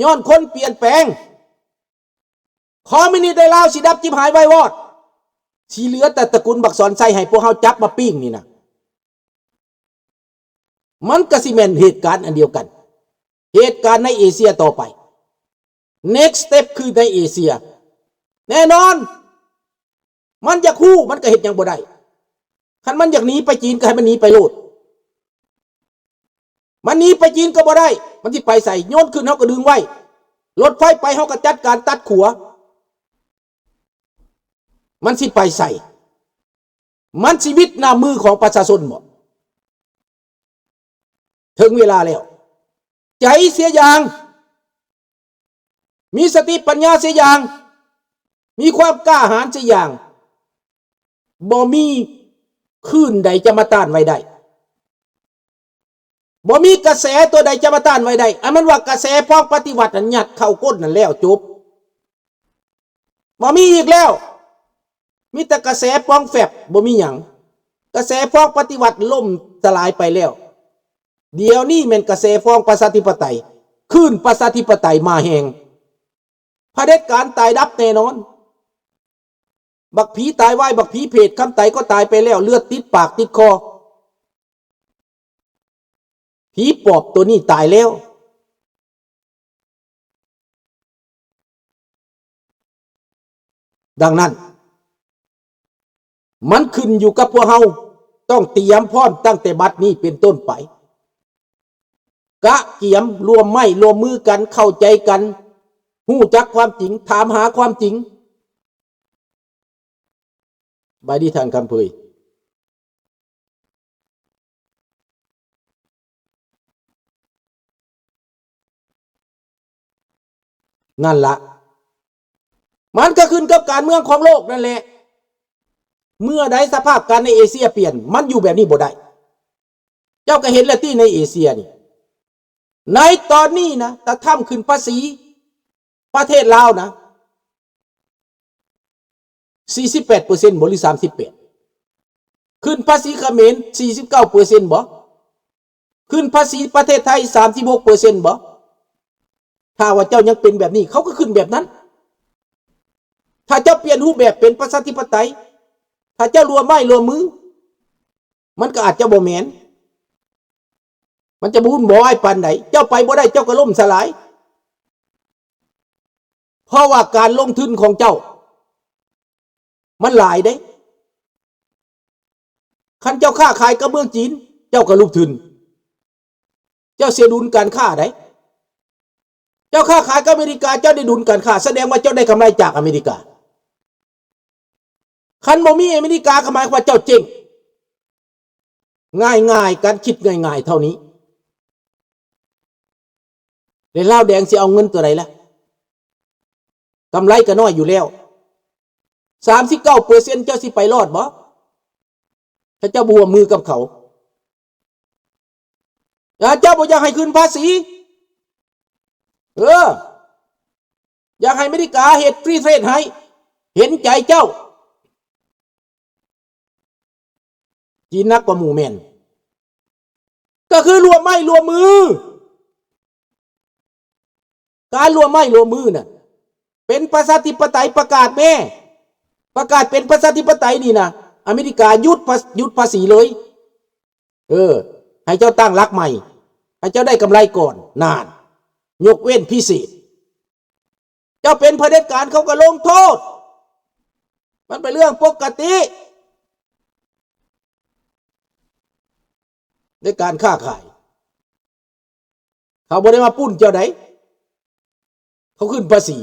ຍ້ອນຄົນປ່ຽນແປງ. ຄອມມິວນິດໃນລາວຊິດັບຈິບຫາຍໄວວອດ, ຊິເຫຼືອແຕ່ຕະກຸນບັກສອນໄຊໃຫ້ພວກເຮົາຈັບມາປີ້ງນີ້ນະ. ມັນກະຊິແມ່ນເຫດການອັນດຽວກັນ, ເຫດການໃນເອເຊຍຕໍ່ໄປ. Next step ຄືໃນເອເຊຍ. ແນ່ນອນ, ມັນຢາກຮູ້, ມັນກະເຮັດຫຍັງບໍ່ໄດ້. ຄັນມັນຢາກໜີໄປຈີນ ກະໃຫ້ມັນໜີໄປໂລດ. ມັນໜີໄປຈີນກະບໍ່ໄດ້, ມັນຊິໄປໃສ? ໂຍນຂຶ້ນເຮົາກະດຶງໄວ້, ລົດໄຟໄປເຮົາກະຈັດການຕັດຂົວ. ມັນຊິໄປໃສ? ມັນຊິວິດນ້ຳມືຂອງປະຊາຊົນບໍ? ເຖິງເວລາແລ້ວ, ໃຈເສຍຢ່າງ, ມີສະຕິປັນຍາເສຍຢ່າງ, ມີຄວາມກ້າຫານເສຍຢ່າງ, ບໍ່ມີຄື້ນໃດຈະມາຕ້ານໄວ້ໄດ້. ບໍ່ມີກະແສຕົວໃດຈະມາຕ້ານໄວ້ໄດ້. ອັນມັນວ່າກະແສພວກປະຕິວັດນັ້ນຍັດເຂົ້າກົ້ນນັ້ນແລ້ວຈົບ. ບໍ່ມີອີກແລ້ວ. ມີແຕ່ກະແສປ່ອງແຟບ, ບໍ່ມີຫຍັງ. ກະແສພວກປະຕິວັດລົ້ມສະຫຼາຍໄປແລ້ວ. ດຽວນີ້ແມ່ນກະແສພວກປະຊາທິປະໄຕ, ຄື້ນປະຊາທິປະໄຕມາແຮງ. ຜະເດັດການຕາຍດັບແນ່ນອນ. ບັກຜີຕາຍວາຍ, ບັກຜີເຜດຄຳໄຕກໍຕາຍໄປແລ້ວ, ເລືອດຕິດປາກຕິດຄໍ. ຜີປອບໂຕນີ້ຕາຍແລ້ວ. ດັ່ງນັ້ນ, ມັນຂຶ້ນຢູ່ກັບພວກເຮົາ, ຕ້ອງຕຽມພ້ອມຕັ້ງແຕ່ບັດນີ້ເປັນຕົ້ນໄປ. ກະກຽມລວມໄມ້ລວມມືກັນ, ເຂົ້າໃຈກັນ, ຮູ້ຈັກຄວາມຈິງ, ຖາມຫາຄວາມຈິງ. ສະບາຍດີທ່ານຄຳເຜີຍ. ນັ້ນລະ, ມັນກະຂຶ້ນກັບການເມືອງຂອງໂລກນັ້ນແຫຼະ. ເມື່ອໃດສະພາບການໃນເອເຊຍປ່ຽນ, ມັນຢູ່ແບບນີ້ບໍ່ໄດ້. ເຈົ້າກະເຫັນແລ້ວຕິໃນເອເຊຍນີ້. ໃນຕອນນີ້ນະ, ຕາທຳຂຶ້ນພາສີປະເທດລາວນະ ສີ່ສິບແປດເປີເຊັນບໍ ຫຼື ສາມສິບແປດ? ຂຶ້ນພາສີຂະເໝນສີ່ສິບເກົ້າເປີເຊັນບໍ? ຂຶ້ນພາສີປະເທດໄທສາມສິບຫົກເປີເຊັນບໍ? ຖ້າວ່າເຈົ້າຍັງເປັນແບບນີ້, ເຂົາກະຂຶ້ນແບບນັ້ນ. ຖ້າເຈົ້າປ່ຽນຮູບແບບເປັນປະຊາທິປະໄຕ, ຖ້າເຈົ້າລວມໄມ້ລວມມື, ມັນກະອາດຈະບໍ່ແມ່ນ, ມັນຈະບໍ່ວຸ່ນວາຍປານໃດ. ເຈົ້າໄປບໍ່ໄດ້, ເຈົ້າກະລົ້ມສະຫຼາຍ. ເພາະວ່າການລົງທຶນຂອງເຈົ້າມັນຫຼາຍເດ້. ຄັນເຈົ້າຄ້າຂາຍກັບເມືອງຈີນ, ເຈົ້າກະຫຼຸບທຶນ, ເຈົ້າເສຍດຸນການຄ້າໃດ. ເຈົ້າຄ້າຂາຍກັບອາເມລິກາ, ເຈົ້າໄດ້ດຸນການຄ້າ, ສະແດງວ່າເຈົ້າໄດ້ກຳໄລຈາກອາເມລິກາ. ຄັນບໍ່ມີອາເມລິກາ ກະໝາຍຄວາມວ່າເຈົ້າເຈັງ. ງ່າຍໆ, ການຄິດງ່າຍໆເທົ່ານີ້. ແລະລາວແດງຊິເອົາເງິນຕົວໃດລະ? ກຳໄລກະນ້ອຍຢູ່ແລ້ວ. ສາມສິບເກົ້າເປີເຊັນ ເຈົ້າຊິໄປລອດບໍ່ ຖ້າເຈົ້າບໍ່ຮ່ວມມືກັບເຂົາ? ເຈົ້າບໍ່ຢາກໃຫ້ຂຶ້ນພາສີ. ເອີ ຢາກໃຫ້ອາເມລິກາເຮັດ free trade ໃຫ້. ເຫັນໃຈເຈົ້າ. ຈີນໜັກກວ່າໝູ່ແມ່ນ. ກະຄືລວມໄມ້ລວມມື. ການລວມໄມ້ລວມມືນັ້ນ ເປັນປະຊາທິປະໄຕ. ປະກາດແມ້. ປະກາດເປັນປະຊາທິປະໄຕນີ້ນະ, ອາເມລິກາຢຸດພາ ຢຸດພາສີເລີຍ. ເອີ ໃຫ້ເຈົ້າຕັ້ງຫຼັກໃໝ່, ໃຫ້ເຈົ້າໄດ້ກຳໄລກ່ອນ. ນັ້ນ ຍົກເວັ້ນພິເສດ. ເຈົ້າເປັນຜະເດັດການ ເຂົາກະລົງໂທດ. ມັນເປັນເລື່ອງປົກກະຕິໃນການຄ້າຂາຍ. ເຂົາບໍ່ໄດ້ມາປຸ້ນເຈົ້າໃດ. ເຂົາຂຶ້ນພາສີ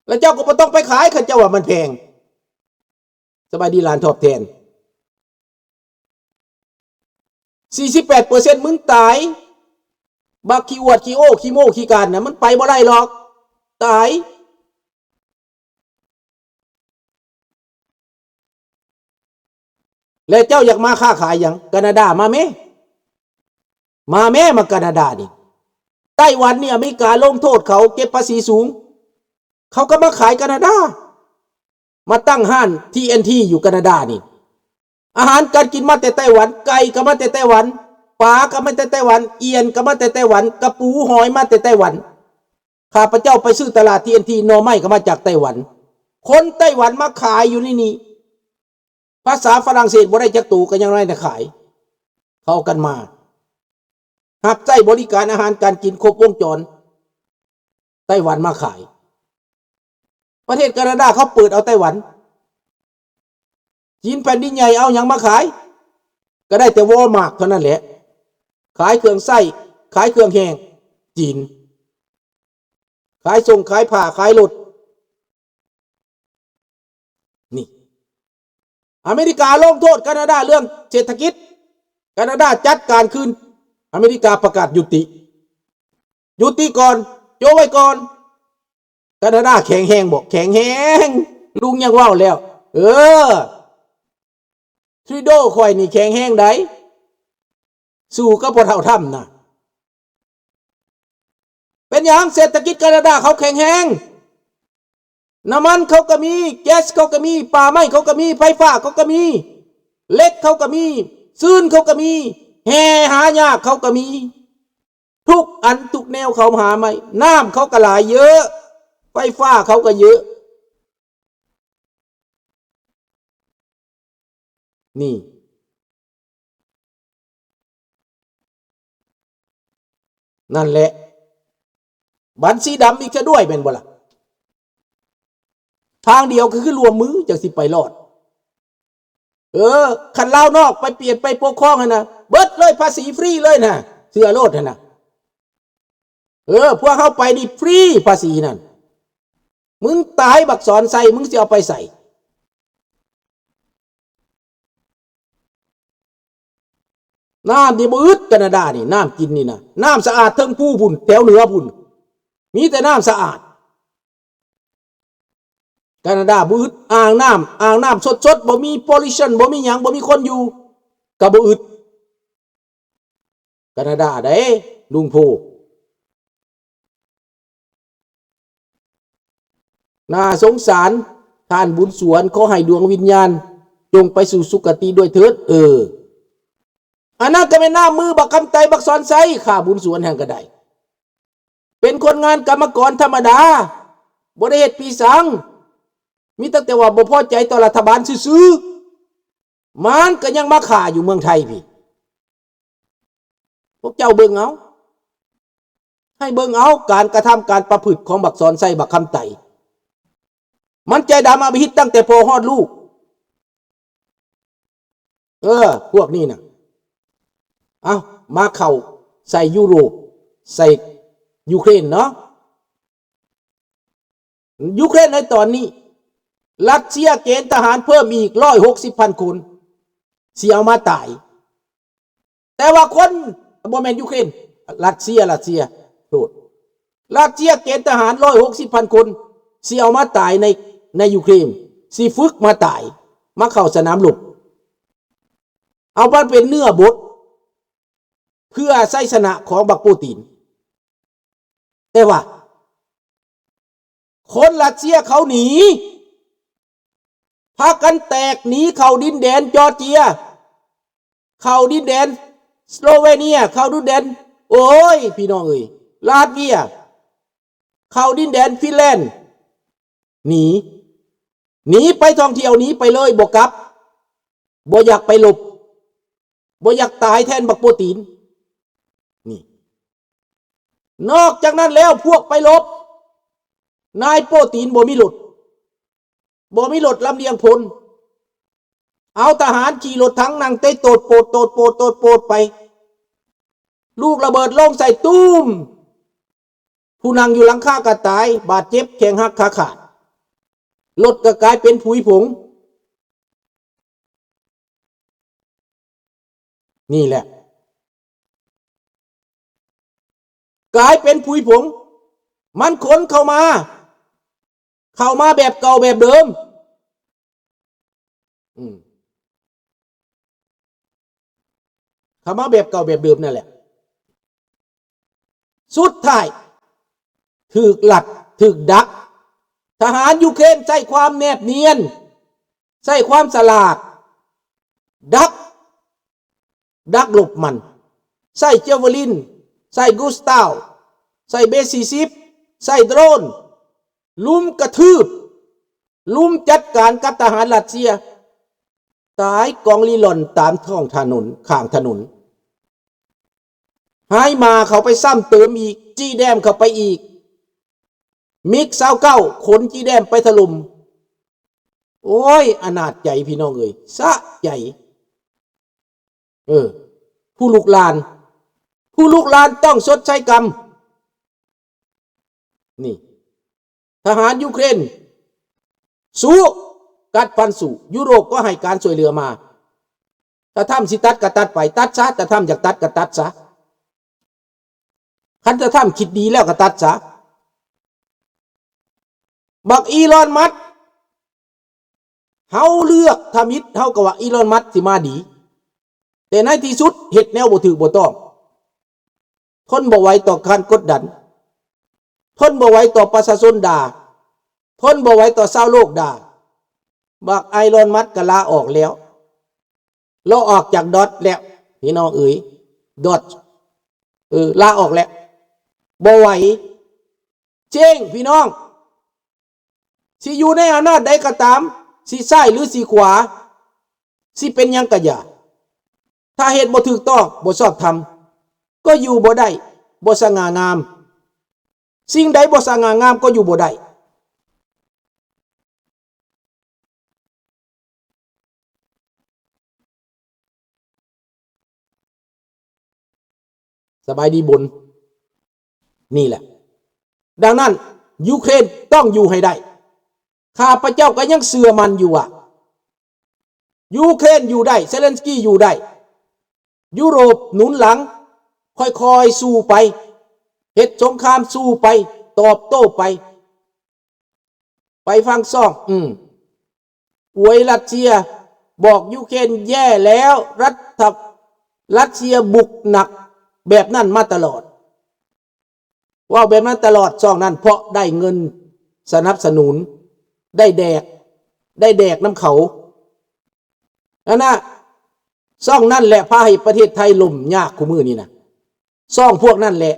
ແລ້ວເຈົ້າກະບໍ່ຕ້ອງໄປຂາຍ ຄັນເຈົ້າວ່າມັນແພງ. ສະບາຍດີຫຼານທອບແທນ. ສີ່ສິບແປດເປີເຊັນ ມຶງຕາຍ. ບັກຂີ້ອວດ ຂີ້ໂອ້ ຂີ້ໂມ້ ຂີ້ການນະ ມັນໄປບໍ່ໄດ້ດອກ. ຕາຍ. ແລະເຈົ້າຢາກມາຄ້າຂາຍຫຍັງ? ການາດາ ມາແມ້. ມາແມ້ ມາການາດານີ້. ໄຕ້ຫວັນນີ້ ອາເມລິກາລົງໂທດເຂົາ ເກັບພາສີສູງ. ເຂົາກະມາຂາຍການາດາ. ມາຕັ້ງຮ້ານ ທີເອັນທີ ຢູ່ການາດານີ້. ອາຫານການກິນມາແຕ່ໄຕ້ຫວັນ, ໄກ່ກະມາແຕ່ໄຕ້ຫວັນ, ປາກະມາແຕ່ໄຕ້ຫວັນ, ອຽນກະມາແຕ່ໄຕ້ຫວັນ, ກະປູ ຫອຍມາແຕ່ໄຕ້ຫວັນ. ຂ້າພະເຈົ້າໄປຊື້ຕະຫຼາດ ທີເອັນທີ ໜໍ່ໄມ້ກໍມາຈາກໄຕ້ຫວັນ. ຄົນໄຕ້ຫວັນມາຂາຍຢູ່ໃນນີ້. ພາສາຝຣັ່ງເສດບໍ່ໄດ້ຈັກໂຕ ກໍຍັງໄດ້ແຕ່ຂາຍ. ເຂົາກັນມາ ຮັບໃຊ້ບໍລິການອາຫານການກິນຄົບວົງຈອນ. ໄຕ້ຫວັນມາຂາຍ. ປະເທດການາດາເຂົາເປີດເອົາໄຕ້ຫວັນ. ຈີນແຜ່ນດິນໃຫຍ່ເອົາຫຍັງມາຂາຍ? ກໍໄດ້ແຕ່ວໍມາດເທົ່ານັ້ນແຫຼະ. ຂາຍເຄື່ອງໃຊ້, ຂາຍເຄື່ອງແຫ້ງ, ຈີນ. ຂາຍສົ່ງ, ຂາຍຜ້າ, ຂາຍລົດ. ນີ້ ອາເມລິກາລົງໂທດການາດາເລື່ອງເສດຖະກິດ. ການາດາຈັດການຄືນ. ອາເມລິກາປະກາດຢຸດຕິ. ຢຸດຕິກ່ອນ. ໂຈະໄວ້ກ່ອນ. ການາດາແຂງແຮງບໍ່? ແຂງແຮງ. ລຸງຍັງເວົ້າແລ້ວ. ເອີ. ທຣູໂດຂ້ອຍນີ້ແຂງແຮງໃດ໋ ສູ້ກັບພໍ່ເຖົ້າທຳນະ. ເປັນຫຍັງເສດຖະກິດການາດາເຂົາແຂງແຮງ? ນ້ຳມັນເຂົາກໍມີ, ແກັສເຂົາກໍມີ, ປ່າໄມ້ເຂົາກໍມີ, ໄຟຟ້າເຂົາກໍມີ, ເຫຼັກເຂົາກໍມີ, ຊືນເຂົາກໍມີ, ແຮ່ຫາຍາກເຂົາກໍມີ. ທຸກອັນທຸກແນວເຂົາຫາມາ, ນ້ຳເຂົາກໍຫຼາຍເຍີະ, ໄຟຟ້າເຂົາກໍເຍີະ. ນີ້ ນັ້ນແຫຼະ ບັນຊີດຳອີກຊະດ້ວຍແມ່ນບໍ່ລະ? ທາງດຽວກໍຄືຮ່ວມມືຈັ່ງຊິໄປລອດ. ເອີ ຄັນລາວນອກໄປປ່ຽນໄປປົກຄອງຫັ້ນນະ ເບິດເລີຍ ພາສີຟຣີເລີຍນະ ເຊື່ອໂລດຫັ້ນນະ. ເອີ ພວກເຮົາໄປນີ້ຟຣີພາສີນັ້ນ. ມຶງຕາຍບັກສອນໄຊ ມຶງຊິເອົາໄປໃສ? ນ້ຳນີ້ບໍ່ອຶດ ການາດານີ້ ນ້ຳກິນນີ້ນະ ນ້ຳສະອາດເທິງພູພຸ້ນ ແຖວເໜືອພຸ້ນ ມີແຕ່ນ້ຳສະອາດ. ການາດາບໍ່ອຶດ ອ່າງນ້ຳ ອ່າງນ້ຳສົດໆ ບໍ່ມີໂປລິວຊັນ ບໍ່ມີຫຍັງ ບໍ່ມີຄົນຢູ່ ກໍບໍ່ອຶດ. ການາດາເດ້ ລຸງໂພ. ໜ້າສົງສານທ່ານບຸນສວນ, ຂໍໃຫ້ດວງວິນຍານຈົ່ງໄປສູ່ສຸຄະຕິດ້ວຍເທີດ. ເອີ ອັນນັ້ນກໍແມ່ນນ້ຳມືບັກຄຳໄຕ ບັກສອນໄຊ ຂ້າບຸນສວນຫັ້ນກໍໄດ້ ເປັນຄົນງານກຳມະກອນທຳມະດາ ບໍ່ໄດ້ເຮັດປີສັງ ມີຕັ້ງແຕ່ວ່າບໍ່ພໍໃຈຕໍ່ລັດຖະບານຊື່ໆ ມັນກໍຍັງມາຂ້າຢູ່ເມືອງໄທພີ້. ພວກເຈົ້າເບິ່ງເອົາ ໃຫ້ເບິ່ງເອົາການກະທຳການປະພຶດຂອງບັກສອນໄຊ ບັກຄຳໄຕ ມັນໃຈດຳອຳມະຫິດຕັ້ງແຕ່ພໍ່ຮອດລູກ. ເອີ ພວກນີ້ນະ ເອົ້າ ມາເຂົ້າໃສ່ຢູໂຣບ ໃສ່ຢູເຄຣນເນາະ. ຢູເຄຣນໃນຕອນນີ້ ຣັດເຊຍເກນທະຫານເພີ່ມອີກຮ້ອຍຫົກສິບພັນຄົນ ຊິເອົາມາຕາຍ. ແຕ່ວ່າຄົນ ບໍ່ແມ່ນຢູເຄຣນ ຣັດເຊຍ ຣັດເຊຍ ໂທດ ຣັດເຊຍເກນທະຫານຮ້ອຍຫົກສິບພັນຄົນ ຊິເອົາມາຕາຍໃນ ໃນຢູເຄຣນ ຊິຝຶກມາຕາຍ ມາເຂົ້າສະໜາມລົບ ເອົາມາເປັນເນື້ອບົດ ເພື່ອໄຊຊະນະຂອງບັກປູຕິນ. ແຕ່ວ່າຄົນຣັດເຊຍເຂົາໜີ ພາກັນແຕກໜີເຂົ້າດິນແດນຈອດເຈຍ ເຂົ້າດິນແດນສະໂລເວເນຍ ເຂົ້າດິນແດນ ໂອ້ຍ ພີ່ນ້ອງເອີຍ ລາດເວຍ ເຂົ້າດິນແດນຟິນແລນ ໜີ ໜີໄປທ່ອງທ່ຽວ ໜີໄປເລີຍ ບໍ່ກັບ ບໍ່ຢາກໄປລົບ ບໍ່ຢາກຕາຍແທນບັກໂປຕີນ. ນີ້ ນອກຈາກນັ້ນແລ້ວ ພວກໄປລົບ ນາຍໂປຕີນບໍ່ມີລົດ ບໍ່ມີລົດລຳລຽງພົນ ເອົາທະຫານຂີ່ລົດຖັງນັ່ງເຕະໂຕດໂປດ ໂຕດໂປດ ໂຕດໂປດໄປ ລູກລະເບີດລົງໃສ່ຕູມ ຜູ້ນັ່ງຢູ່ຫຼັງຄາກໍຕາຍ ບາດເຈັບ ແຂ້ງຫັກ ຂາຂາດ ລົດກໍກາຍເປັນຜຸຍຜົງ. ນີ້ແຫຼະ ກາຍເປັນຜຸຍຜົງ ມັນຂົນເຂົ້າມາ ເຂົ້າມາແບບເກົ່າແບບເດີມ ອືມ ເຂົ້າມາແບບເກົ່າແບບເດີມນັ້ນແຫຼະ. ສຸດທ້າຍຖືກລັດ ຖືກດັກ ທະຫານຢູເຄຣນໃຊ້ຄວາມແນບນຽນ ໃຊ້ຄວາມສະຫຼາດ ດັກ ດັກຫຼົບມັນ ໃຊ້ເຈວເວລິນ ໃຊ້ກູສຕາວ ໃຊ້ເບສີ່ສິບ ໃຊ້ໂດຣນ ລຸມກະທືບ ລຸມຈັດການກັບທະຫານຣັດເຊຍ ຕາຍກອງລີ່ລ່ອນຕາມທ້ອງຖະໜົນ ຂ້າງຖະໜົນ. ໄຮມາເຂົ້າໄປຊ້ຳເຕີມອີກ ຈີແດມເຂົ້າໄປອີກ ມິກຊາວເກົ້າ ຂົນຈີແດມໄປຖະຫຼົ່ມ. ໂອ້ຍ ອະນາດໃຈພີ່ນ້ອງເອີຍ ສະໃຈ. ເອີ ຜູ້ລູກຫຼານ ຜູ້ລູກຫຼານຕ້ອງຊົດໃຊ້ກຳ. ນີ້ ທະຫານຢູເຄຣນສູ້ ກັດຟັນສູ້ ຢູໂຣບກໍໃຫ້ການຊ່ວຍເຫຼືອມາ. ຕາທຳຊິຕັດກໍຕັດໄປ ຕັດຊະ ຕາທຳຢາກຕັດກໍຕັດຊະ. ຄັນຕາທຳຄິດດີແລ້ວກໍຕັດຊະ. ບັກອີລອນ ມັດ ເຮົາເລືອກທຳອິດ ເຮົາກໍວ່າອີລອນ ມັດ ຊິມາດີ ແຕ່ໃນທີ່ສຸດເຮັດແນວບໍ່ຖືກບໍ່ຕ້ອງ. ທົນບໍ່ໄຫວຕໍ່ການກົດດັນ ທົນບໍ່ໄຫວຕໍ່ປະຊາຊົນດ່າ ທົນບໍ່ໄຫວຕໍ່ຊາວໂລກດ່າ. ບັກອີລອນ ມັດ ກໍລາອອກແລ້ວ ລາອອກຈາກດອດແລ້ວ ພີ່ນ້ອງເອີຍ ດອດ ເອີ ລາອອກແລ້ວ ບໍ່ໄຫວ ເຈັງພີ່ນ້ອງ. ຊິຢູ່ໃນອຳນາດໃດກໍຕາມ ຊິຊ້າຍຫຼືຊິຂວາ ຊິເປັນຫຍັງກະຢ່າ ຖ້າເຮັດບໍ່ຖືກຕ້ອງ ບໍ່ຊອບທຳ ກໍຢູ່ບໍ່ໄດ້ ບໍ່ສະຫງ່າງາມ. ສິ່ງໃດບໍ່ສະຫງ່າງາມກໍຢູ່ບໍ່ໄດ້. ສະບາຍດີບົນ ນີ້ແຫຼະ. ດັ່ງນັ້ນ ຢູເຄຣນຕ້ອງຢູ່ໃຫ້ໄດ້. ຂ້າພະເຈົ້າກໍຍັງເຊື່ອໝັ້ນຢູ່ວ່າ ຢູເຄຣນຢູ່ໄດ້ ເຊເລັນສກີຢູ່ໄດ້ ຢູໂຣບໜູນຫຼັງ ຄ່ອຍໆສູ້ໄປ ເຮັດສົງຄາມສູ້ໄປ ຕອບໂຕ້ໄປ. ໄປຟັງຊ່ອງ ອືມ ອວຍຣັດເຊຍ ບອກຢູເຄຣນແຍ່ແລ້ວ ລັດຖະ ຣັດເຊຍບຸກໜັກແບບນັ້ນມາຕະຫຼອດ. ເວົ້າແບບນັ້ນຕະຫຼອດຊ່ອງນັ້ນ ເພາະໄດ້ເງິນສະໜັບສະໜູນ ໄດ້ແດກ ໄດ້ແດກນຳເຂົາ. ອັນນະ ຊ່ອງນັ້ນແຫຼະພາໃຫ້ປະເທດໄທລົ້ມຍາກຄູ່ມື້ນີ້ນະ ຊ່ອງພວກນັ້ນແຫຼະ.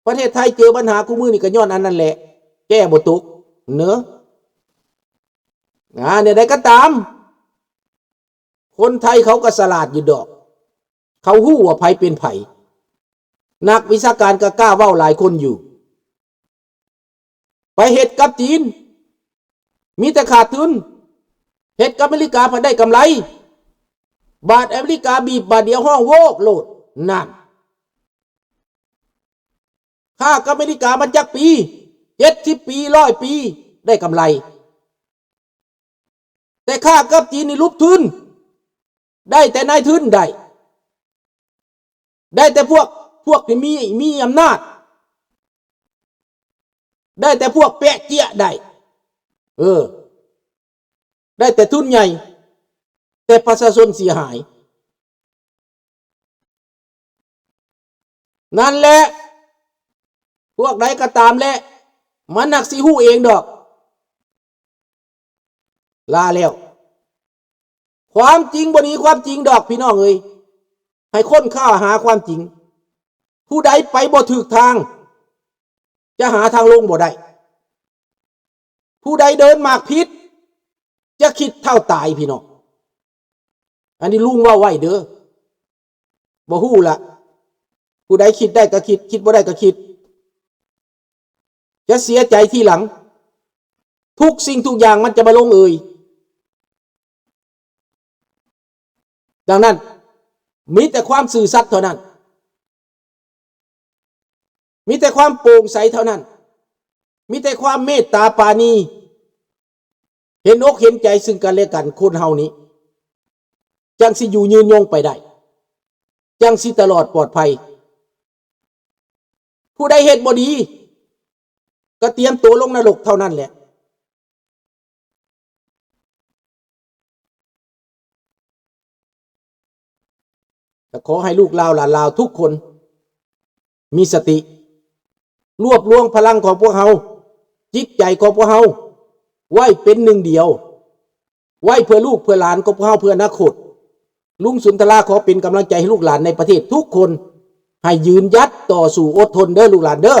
ປະເທດໄທເຈີບັນຫາຄູ່ມື້ນີ້ກໍຍ້ອນອັນນັ້ນແຫຼະ ແກ້ບໍ່ຕົກເນີ. ອາ ແນວໃດກໍຕາມ ຄົນໄທເຂົາກໍສະຫຼາດຢູ່ດອກ ເຂົາຮູ້ວ່າໃຜເປັນໃຜ. ນັກວິຊາການກໍກ້າເວົ້າຫຼາຍຄົນຢູ່. ໄປເຮັດກັບຈີນ ມີແຕ່ຂາດທຶນ ເຮັດກັບອາເມລິກາພັດໄດ້ກຳໄລ. ບາດອາເມລິກາບີບບາດດຽວຮ້ອງໂວກໂລດ ນັ້ນ. ຄ້າກັບອາເມລິກາມາຈັກປີ? ເຈັດສິບປີ ຮ້ອຍປີ ໄດ້ກຳໄລ. ແຕ່ຄ້າກັບຈີນນີ້ຫຼຸບທຶນ ໄດ້ແຕ່ນາຍທຶນໄດ້ ໄດ້ແຕ່ພວກ ພວກທີ່ມີ ມີອຳນາດ ໄດ້ແຕ່ພວກແປະເຈ້ຍໄດ້ ເອີ ໄດ້ແຕ່ທຶນໃຫຍ່ ແຕ່ປະຊາຊົນເສຍຫາຍ. ນັ້ນແຫຼະ ພວກໃດກໍຕາມແຫຼະ ມັນນັກຊິຮູ້ເອງດອກ. ລາແລ້ວ. ຄວາມຈິງບໍ່ໜີຄວາມຈິງດອກ ພີ່ນ້ອງເອີຍ. ໃຫ້ຄົ້ນຄວ້າຫາຄວາມຈິງ. ຜູ້ໃດໄປບໍ່ຖືກທາງ ຈະຫາທາງລົງບໍ່ໄດ້. ຜູ້ໃດເດີນໝາກຜິດ ຈະຄິດເທົ່າຕາຍ ພີ່ນ້ອງ. ອັນນີ້ລຸງເວົ້າໄວ້ເດີ. ບໍ່ຮູ້ລະ ຜູ້ໃດຄິດໄດ້ກໍຄິດ ຄິດບໍ່ໄດ້ກໍຄິດ ຈະເສຍໃຈທີຫຼັງ. ທຸກສິ່ງທຸກຢ່າງມັນຈະມາລົງເອີຍ. ດັ່ງນັ້ນ ມີແຕ່ຄວາມຊື່ສັດເທົ່ານັ້ນ. ມີແຕ່ຄວາມໂປ່ງໃສເທົ່ານັ້ນ ມີແຕ່ຄວາມເມດຕາປານີ ເຫັນອົກເຫັນໃຈຊຶ່ງກັນແລະກັນ. ຄົນເຮົານີ້ຈັ່ງຊິຢູ່ຍືນຍົງໄປໄດ້ ຈັ່ງຊິຕະຫຼອດປອດໄພ. ຜູ້ໃດເຮັດບໍ່ດີ ກໍຕຽມໂຕລົງນະລົກເທົ່ານັ້ນແຫຼະ. ກໍຂໍໃຫ້ລູກລາວຫຼານລາວທຸກຄົນມີສະຕິ ລວບລວມພະລັງຂອງພວກເຮົາ, ຈິດໃຈຂອງພວກເຮົາໄວ້ເປັນໜຶ່ງດຽວ, ໄວ້ເພື່ອລູກເພື່ອຫຼານຂອງພວກເຮົາ, ເພື່ອອະນາຄົດ. ລຸງສຸນທະລາຂໍເປັນກຳລັງໃຈໃຫ້ລູກຫຼານໃນປະເທດທຸກຄົນ ໃຫ້ຢືນຢັດຕໍ່ສູ້ອົດທົນເດີລູກຫຼານເດີ.